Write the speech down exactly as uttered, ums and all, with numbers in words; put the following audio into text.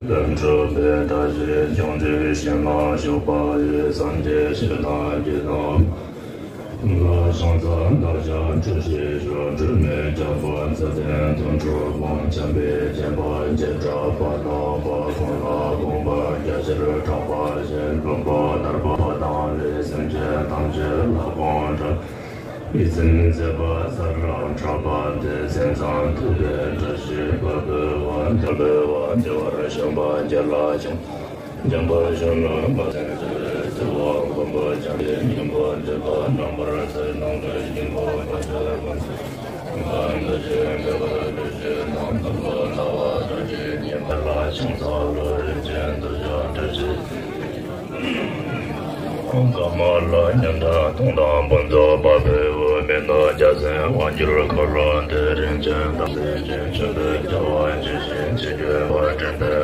ལམ་གྲུབ་པའི་བཀྲ་ཤིས་སྐྱོང་གྲོལ་ཞིང་ལ་ཞུགས་པ་ཡི། སངས་རྒྱས་ཞིང་དང་དགེ་འདུན་ལ་ཕྱག་འཚལ་བདག་ཅག་བཀྲ་ཤིས་ཤོག་སྒྲོལ་མའི་རྒྱལ་པོ་མཚན་ལྡན་དོན་གྲུབ་དབང་འཆམ་པའི་བསྟན་པ་རྒྱས་གྲགས་པ་དང་པ། ཁོང་ལ་དགོངས་པ་རྒྱ་ཆེར་གྲགས་པ་ཞིང་ལུང་པ་ནར་པ་དང་བའི་སེམས་ཅན་ཐམས་ཅད་ལ་དགོངས་དྲངས། ཡིད་སེམས་མཛད་པ་ས་རང་གྲགས་པ་འདི་སེམས་ཙམ་ཐུབ་པའི་བཀྲ་ཤིས་པ་འབུལ་བ་འདི་འབུལ་བ་བདེ་བར་གཤེགས་པ་རྒྱལ་ལ་ཕྱག་འཇམ་པ་ཤོ་ལོ་ཀ་སེམས་ཅན་ལ་བརྩེ་བ་མགོན་པོ་བྱམས་པའི་སྙིང་པོ་འདི་དག་རྣམ་པར་གསལ་སྣང་གི་སྙིང་པོ་ཕ་ཆོས་མངོན་སུམ་ངག་འདི་ཞེས་འབོད་པར་འདུ་ཤེས་དང་། ནམ་མཁའ་ལྟ་བ་རྡོ་རྗེ་བརྙེས་པ་ལ་ཕྱག་འཚལ་ལོ། རིན་ཆེན་གདུལ་བྱ་བཀྲ་ཤིས་ཀརྨ་ལ་སྙན་གྲགས་དུང་དང་ཕུན་ཚོགས་འཕགས་པའི་དབུས། མི་ནུབ་རྒྱལ་མཚན་དབང་སྒྱུར་འཁོར་ལོ་འདི། རིན་ཆེན་དམ་ཚིག་ཅན་ཆོས་འདི་རྒྱལ་བ་ཇི་བཞིན་ཇི་སྐད་པར་འདྲེན་པའི།